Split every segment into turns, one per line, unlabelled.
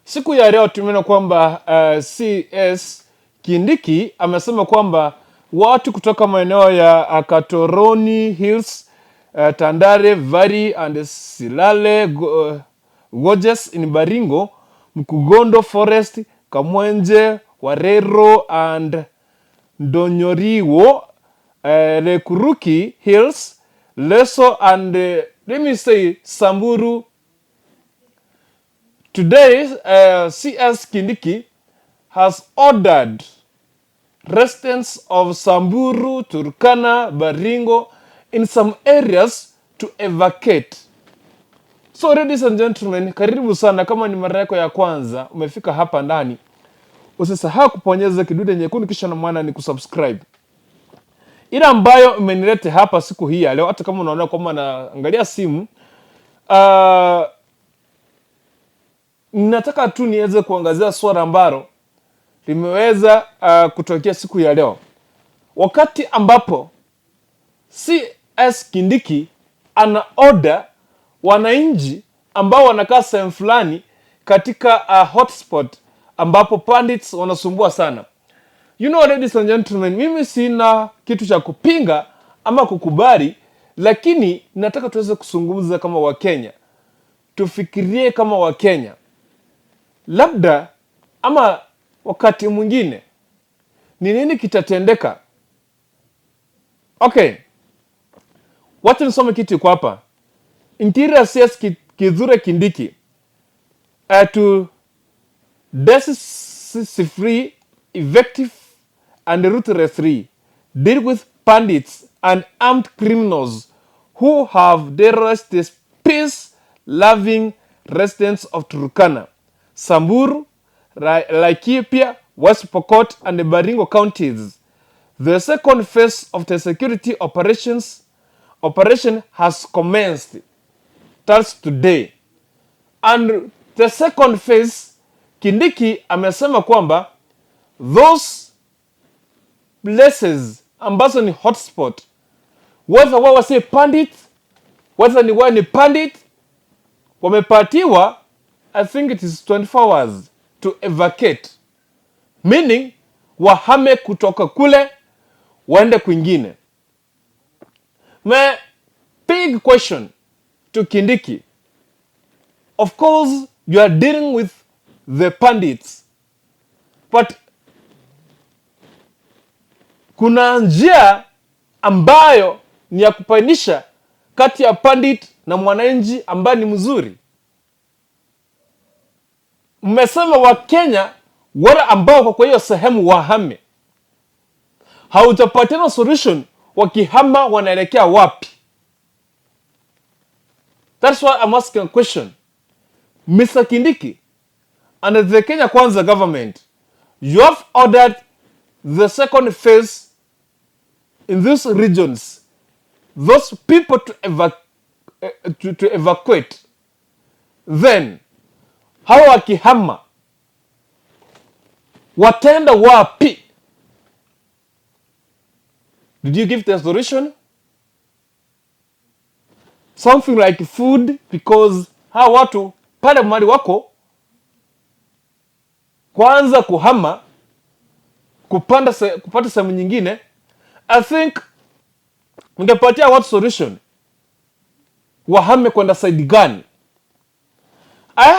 Siku ya leo tumeona kwamba CS Kindiki amesema kwamba watu kutoka maeneo ya Katoroni Hills, Tandale Valley and Silale Gorges in Baringo, Mkugondo Forest, Kamwenje, Warero and Ndonyoriwo, Lekuruki Hills, Leso and let me say Samburu. Today, CS Kindiki has ordered residents of Samburu, Turkana, Baringo in some areas to evacate. So ladies and gentlemen, karibu sana. Kama ni mara yako ya kwanza umefika hapa ndani, usisahau kubonyeza kidude nyekundu, kisha na maana ni kusubscribe. Ile ambayo imenileta hapa siku hii ya leo, hata kama unaona kwamba naangalia simu, nataka tu niweze kuangazia swala ambalo limeweza kutokea siku ya leo, wakati ambapo CS Kindiki ana order wananchi ambao wanakaa sehemu fulani katika hotspot ambapo bandits wanasumbua sana. You know, ladies and gentlemen, mimi sina kitu cha kupinga ama kukubali, lakini nataka tuweze kuzungumza kama Wakenya, tufikirie kama Wakenya, labda ama wakati mwingine ni nini kitatendeka. Okay, wacha nisome kitu iko hapa. Interior CS Kithure Kindiki to decisively, effective and ruthlessly deal with bandits and armed criminals who have terrorized the peace-loving residents of Turkana, Samburu, Laikipia, West Pokot, and Baringo counties. The second phase of the security operation has commenced. That's today. And the second phase, Kindiki amesema kwamba those places ambazo ni hotspot, whether wao si bandit, whether ni wao ni bandit, wamepatiwa, I think it is 24 hours to evacate, meaning wahame kutoka kule waende kwingine. My big question to Kindiki, of course you are dealing with the bandits, but kuna njia ambayo ni ya kupainisha kati ya bandit na mwananchi ambaye ni mzuri. Mmesema Wakenya wale ambao wako kwa hiyo sehemu wahame, haujapatiana solution. Wakihama wanaelekea wapi? That's why I'm asking a question. Mr. Kindiki and the Kenya Kwanza government, you have ordered the second phase in these regions, those people to evacuate. Then hawa wakihama wataenda wapi? Did you give the solution? Something like food, because hawa watu pale mahali wako kwanza kuhama kupata sehemu nyingine, I think ungepatia watu solution, wahame kwenda side gani? I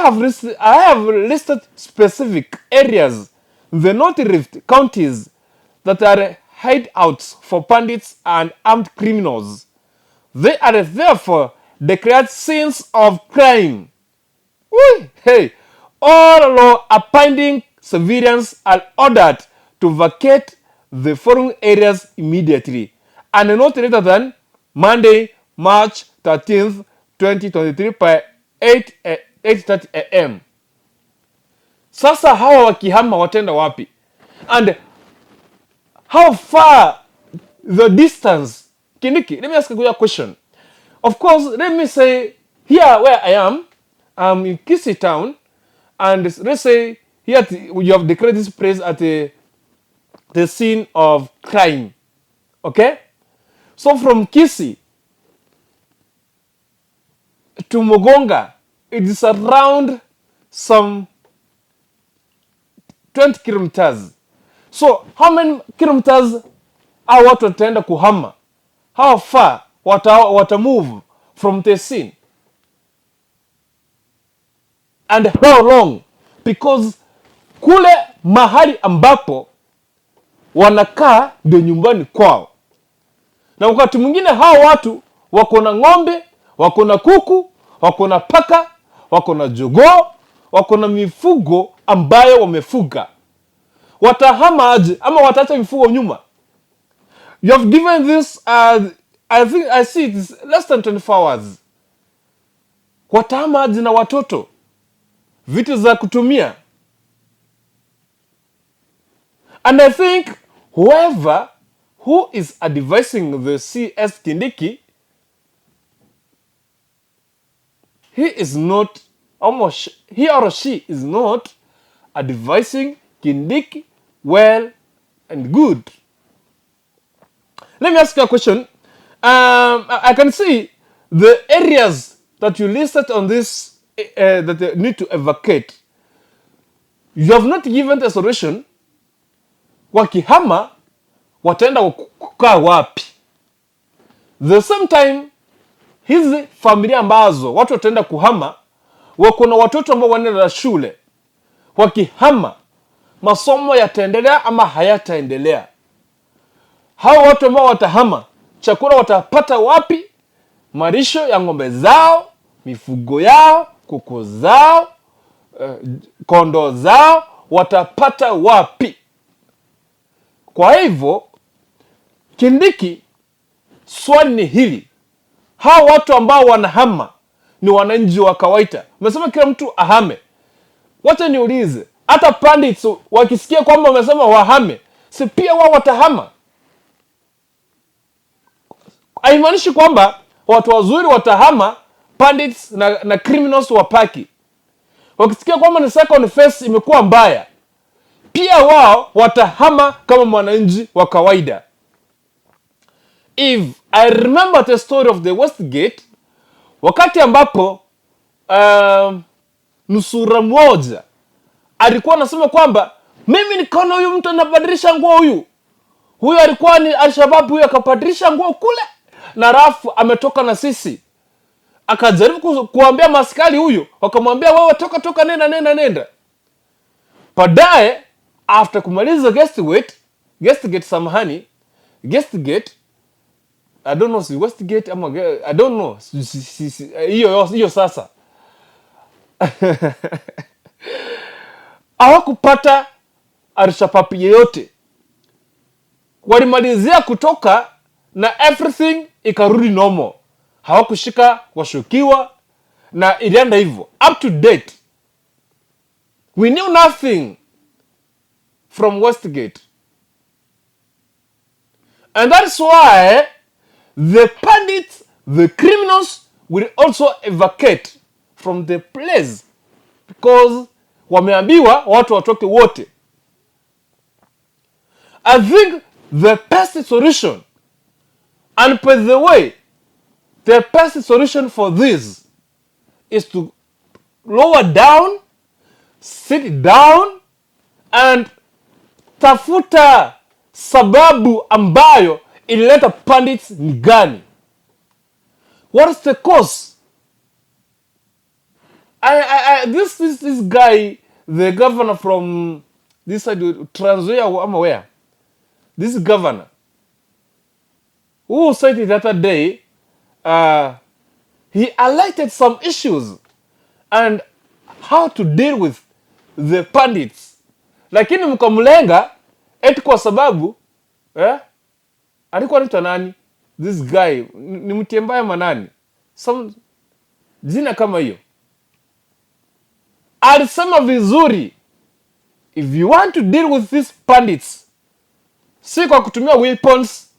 have listed specific areas in the North Rift counties that are hideouts for bandits and armed criminals. They are therefore declared scenes of crime. Woo, hey, all law abiding civilians are ordered to vacate the following areas immediately and not later than Monday, March 13th, 2023 by 8:30 a.m. Sasa hawa wakihama wataenda wapi? And how far the distance? Kindiki, let me ask you a question. Of course, let me say here where I am, I'm in Kisii town, and let's say here you have declared this place at the scene of crime. Okay? So from Kisii to Mogonga, it is around some 20 kilometers. So how many kilometers hao watu wataenda kuhama? How far wata move from the scene? And how long? Because kule mahali ambapo wanakaa ndio nyumbani kwao, na wakati mwingine hao watu wako na ng'ombe, wako na kuku, wako na paka, wako na jogoo, wako na mifugo ambayo wamefuga. Watahama aje ama wataacha mifugo nyuma? You have given this I think I see it is less than 24 hours. Watahama aje na watoto, vitu za kutumia? And I think whoever who is advising the CS Kindiki, he is not almost, he or she is not advising Kindiki well and good. Let me ask you a question. I can see the areas that you listed on this that they need to evacate. You have not given the solution. Wakihama wataenda kukaa wapi? The same time hizi familia ambazo watu wataenda kuhama wako na watoto ambao wanaenda shule, wakihama masomo yataendelea ama hayataendelea? Hao watu ambao watahama chakula watapata wapi? Malisho ya ng'ombe zao, mifugo yao, kuku zao, kondoo zao watapata wapi? Kwa hivyo Kindiki, swali ni hili, hawa watu ambao wanahama ni wananchi wa kawaida. Umesema kila mtu ahame. Wacha niulize, hata bandits wakisikia kwamba wamesema wahame, si pia wao watahama? Haimaanishi kwamba watu wazuri watahama, bandits na criminals wabaki. Wakisikia kwamba ni second phase imekuwa mbaya, pia wao watahama kama mwananchi wa kawaida. If I remember the story of the Westgate, wakati ambapo nusura moja alikuwa anasema kwamba mimi nikaona huyu mtu anabadilisha nguo, huyu alikuwa ni Alshabab, huyu akabadilisha nguo kule na rafu ametoka na sisi. Akajaribu kuambia maskari huyu, wakamwambia wewe toka toka, nenda nenda nenda. Baadaye after kumaliza Westgate, samahani, Westgate, I don't know si Westgate ama I don't know hiyo hiyo sasa hawakupata Alshabab yeyote, walimalizia kutoka na everything ikarudi normal. Hawakushika washukiwa na ilienda hivyo up to date. We knew nothing from Westgate, and that's why the bandits, the criminals will also evacate from the place because wameambiwa watu watoke wote. I think the best solution, and by the way, the best solution for this is to lower down, sit down and tafuta sababu ambayo ilileta bandits ni gani. What is the cause? I, this, this, this guy, the governor from this side, Trans Nzoia, I'm aware. This governor who said it the other day, he highlighted some issues and how to deal with the bandits, lakini mkamlenga eti kwa sababu alikuwa anaitwa nani this guy, ni Mtiembaya manani, some jina kama hiyo. Alisema vizuri, if you want to deal with these bandits, si kwa kutumia weapons,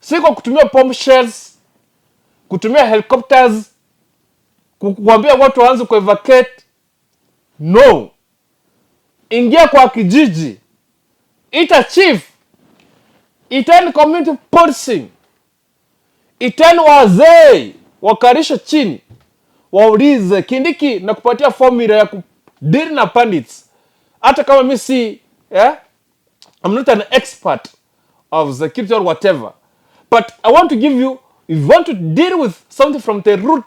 si kwa kutumia bomb shells, kutumia helicopters, kuambia watu waanze kuevacuate. No, ingia kwa kijiji, ita chief, iteni community policing, iteni wazee, wakalishe chini, waulize Kindiki na kupatia formula ya kudeal na bandits. Hata kama mi si, yeah, I'm not an expert of security or whatever, but I want to give you, if you want to deal with something from the root,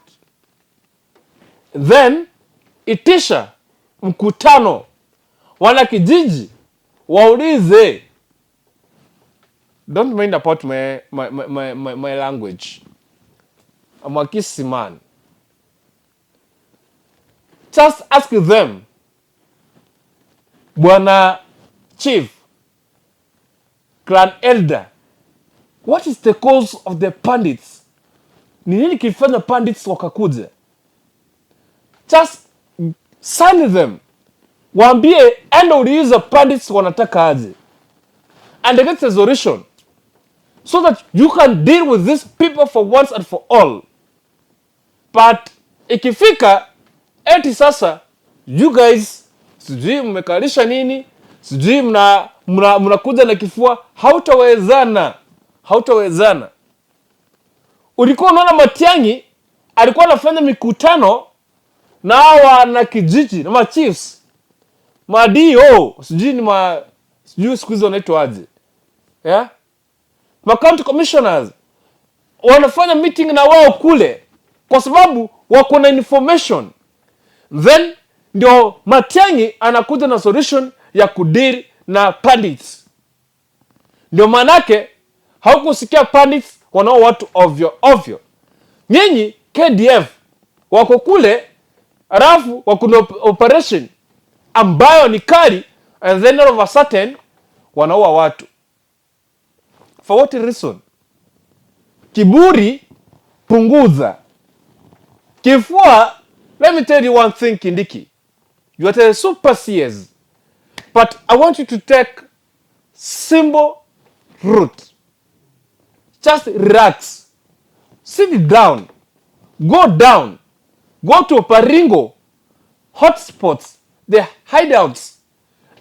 then itisha mkutano, wana kijiji waulize. Don't mind about my language. I'm a Kisii man. Just ask them, "Bwana chief, clan elder, what is the cause of the bandits? Ni nini kilifanya bandits wakakuja?" Just send them, waambie, "Enda uliiza bandits wanataka aje," and get a solution so that you can deal with these people for once and for all. But ikifika eti sasa you guys sijui mmekalisha nini, sijui mnakuja na kifua, hautawezana, hautawezana. Ulikuwa unaona Matiang'i alikuwa anafanya mikutano na hawa na kijiji na ma chiefs, ma DO, sijui ni ma sijui siku hizi wanaitwa aje, yeah? Ma county commissioners wanafanya meeting na wao kule kwa sababu wako na information, then ndio Matiang'i anakuja na solution ya kudeal na bandits. Ndio maanake haukusikia bandits wanao watu ovyo ovyo. Nyinyi KDF wako kule, alafu wako na operation ambayo ni kali, and then all of a sudden wanaua watu. For what reason? Kiburi punguza. Kifua, let me tell you one thing, Kindiki. You are a super CS. But I want you to take simple route. Just relax. Sit down. Go down. Go to Baringo hotspots, the hideouts,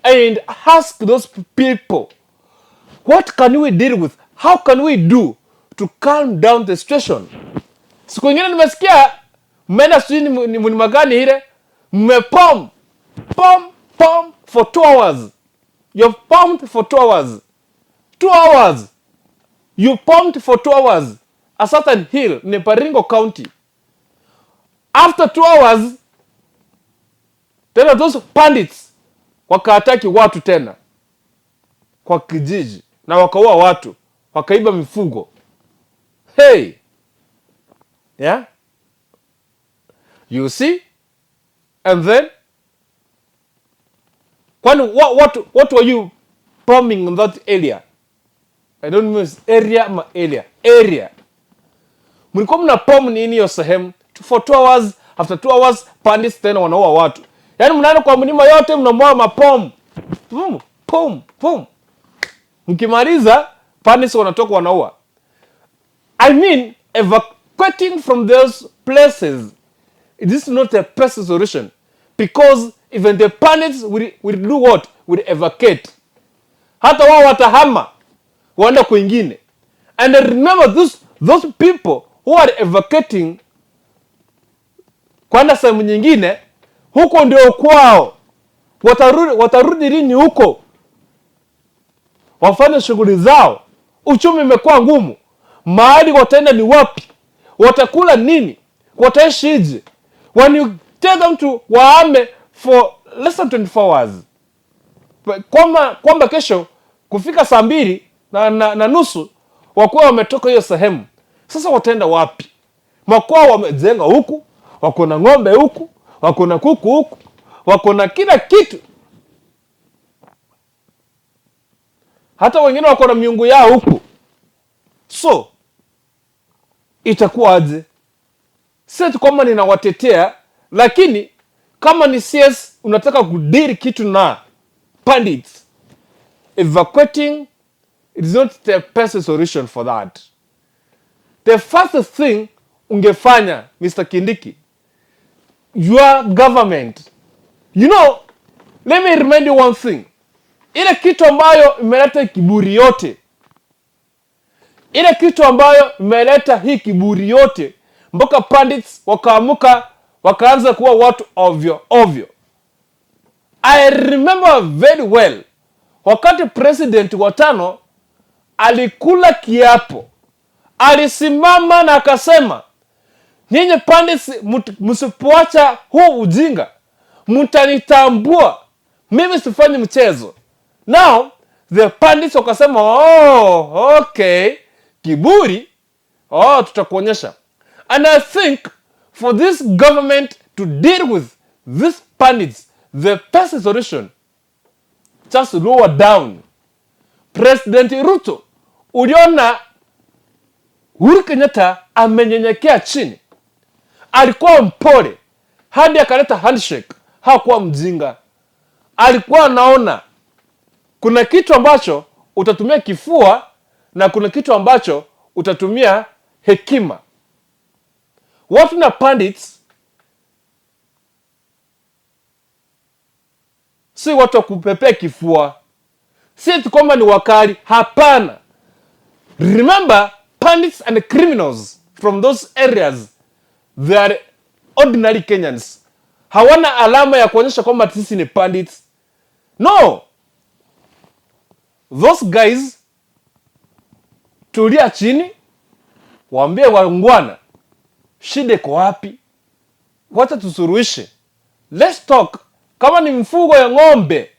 and ask those people, "What can we deal with? How can we do to calm down the situation?" Siku ingine nimesikia mmeenda sijui ni mlima gani ile, mmepump pump pump for 2 hours. You've pumped for 2 hours. 2 hours. You pumped for 2 hours a certain hill in Baringo County. After 2 hours, tena those bandits wakaattack watu tena kwa kijiji na wakaua watu, wakaiba mifugo. Hey, yeah, you see, and then kwani what were you pumping in that area? I don't know if it's area ma area area. Mlikuwa mna pump nini hiyo sehemu for 2 hours? After 2 hours bandits tena wanaua watu. Yaani mnaenda kwa mlima yote, mnamwaga mapom, pum pum pum, mkimaliza bandits wanatoka, wanaua. I mean, evacuating from those places, it is not a best solution because even the bandits will do what? Will evacuate. Hata wao watahama waenda kwingine. And remember those people who are evacuating kwenda sehemu nyingine, huko ndio kwao. Watarudi lini huko wafanye shughuli zao? Uchumi imekuwa ngumu, mahali wataenda ni wapi? Watakula nini? Wataishije? When you tell them to wahame for less than 24 hours, kwamba kesho kufika saa mbili na nusu wakuwa wametoka hiyo sehemu. Sasa wataenda wapi? Makwao wamejenga huku, wako na ng'ombe huku, wako na kuku huku, wako na kila kitu, hata wengine wako na miungu yao huku. So itakuwaje? Si ati kwamba ninawatetea, lakini kama ni CS unataka kudeal kitu na bandits, evacuating is not the best solution for that. The first thing ungefanya, Mr. Kindiki, your government, let me remind you one thing. Ile kitu ambayo imeleta kiburi yote, ile kitu ambayo imeleta hii kiburi yote mpaka bandits wakaamuka wakaanza kuwa watu ovyo ovyo. I remember very well wakati president wa tano alikula kiapo, alisimama na akasema, "Nyinyi pundits, msipoacha huu ujinga mtanitambua, mimi sifanyi mchezo." Now the pundits wakasema, "Oh, okay, kiburi, oh, tutakuonyesha." And I think for this government to deal with these pundits, the best solution, just lower down. President Ruto, uliona Uhuru Kenyatta amenyenyekea chini, alikuwa mpole hadi akaleta handshake. Hakuwa mjinga, alikuwa anaona kuna kitu ambacho utatumia kifua na kuna kitu ambacho utatumia hekima. Watu na pundits si watu wa kupepea kifua, si eti kwamba ni wakali. Hapana. Remember, pundits and criminals from those areas, they are ordinary Kenyans. Hawana alama ya kuonyesha kwamba sisi ni pundits. No, those guys, tulia chini, waambie wangwana, shida iko wapi, wacha tusuluhishe, let's talk. Kama ni mfugo ya ng'ombe,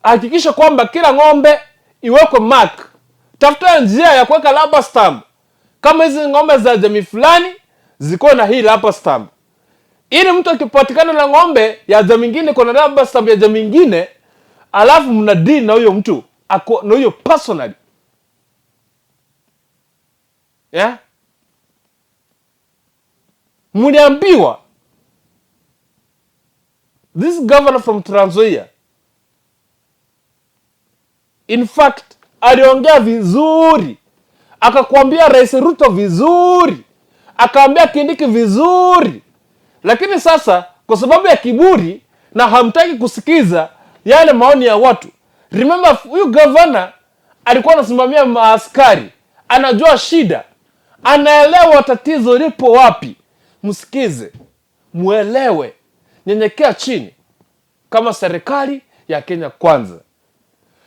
hakikisha kwamba kila ng'ombe iwekwe mark. Tafuta njia ya kuweka rubber stamp, kama hizi ng'ombe za jamii fulani ziko na hii rubber stamp, ili mtu akipatikana na ng'ombe ya jamii nyingine kuna rubber stamp ya jamii nyingine, alafu mna deal na huyo mtu ako na huyo personally, yeah? Mliambiwa this governor from Trans Nzoia, in fact aliongea vizuri, akakwambia Rais Ruto vizuri, akaambia Kindiki vizuri, lakini sasa kwa sababu ya kiburi na hamtaki kusikiza yale maoni ya watu. Remember, huyu governor alikuwa anasimamia maaskari, anajua shida, anaelewa tatizo lipo wapi. Msikize, mwelewe, nyenyekea chini kama serikali ya Kenya Kwanza.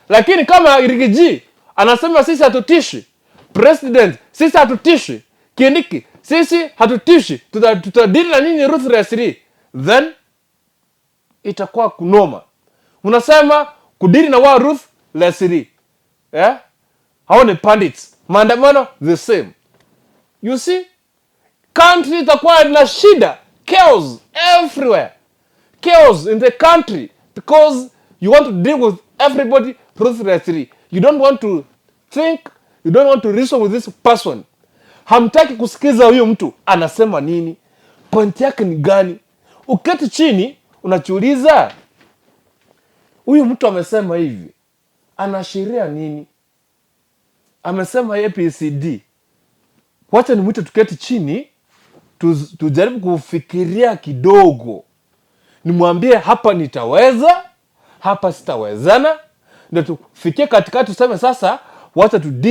Lakini kama Riggy G anasema sisi hatutishi, president sisi hatutishi, Kindiki sisi hatutishi, tutadili na nyinyi ruthlessly, then itakuwa kunoma. Unasema kudili na wao ruthlessly, yeah? Hao ni pundits, maandamano the same. You see, country itakuwa na shida, chaos everywhere, chaos in the country because you want to deal with everybody ruthlessly. You don't want to think, you don't want to reason with this person. Hamtaki kusikiza huyo mtu anasema nini, point yake ni gani. Uketi chini unajiuliza, huyu mtu amesema hivi, anaashiria nini? Amesema ABCD. Wacha nimwite tuketi chini tujaribu kufikiria kidogo, nimwambie hapa nitaweza, hapa sitawezana, ndio tufikie katikati, tuseme sasa, wacha tu